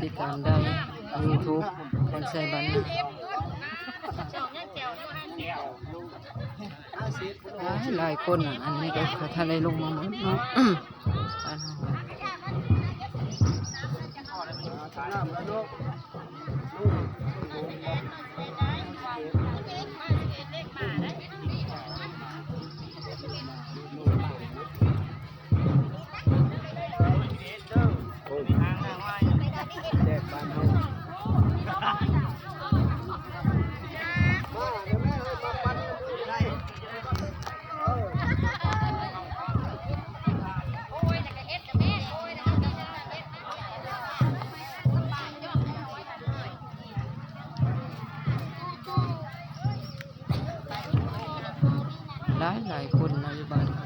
ຕິດຕາມໄດ້ ຢູທູບ ຄອນໄຊບ້ານນາ ຫຼາຍໆຄົນນະ. ອັນນີ້ກໍເຂົາທັນໄດ້ລົງມາໝົດເນາະ ບ້ານເຮົາ. ຫຼາຍໆຄົນເນາະ ຢູ່ບ້ານເຮົາ.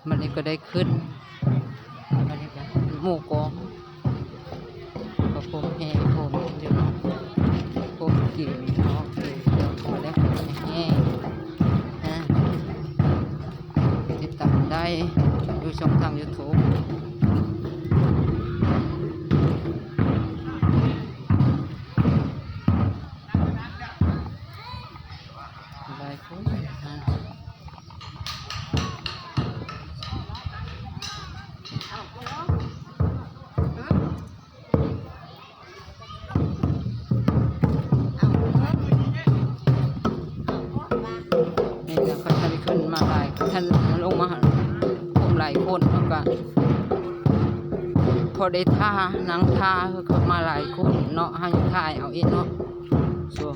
ບັດນີ້ກໍໄດ້ຂຶ້ນ ບັດນີ້ກໍໝູ່ກອງ ກໍພົມແຫ່ພົມຢູ່ເນາະ ພົມກິນເນາະ ເອີ ກໍໄດ້ແຫ່ ອາ ຕິດຕາມໄດ້ຢູ່ຊ່ອງທາງຢູທູບ. ຫຼາຍຄົນນະ. ນີ້ນະ ເຂົາທັນຂຶ້ນມາຫຼາຍ ເຂົາທັນລົງມາ ຄົນຫຼາຍຄົນ ເຮົາກະພໍໄດ້ຖ້າ ນັ່ງຖ້າ ເຂົາມາຫຼາຍຄົນເນາະ ເຮົາຍັງຖ່າຍເອົາອີກເນາະ ຊ່ວງ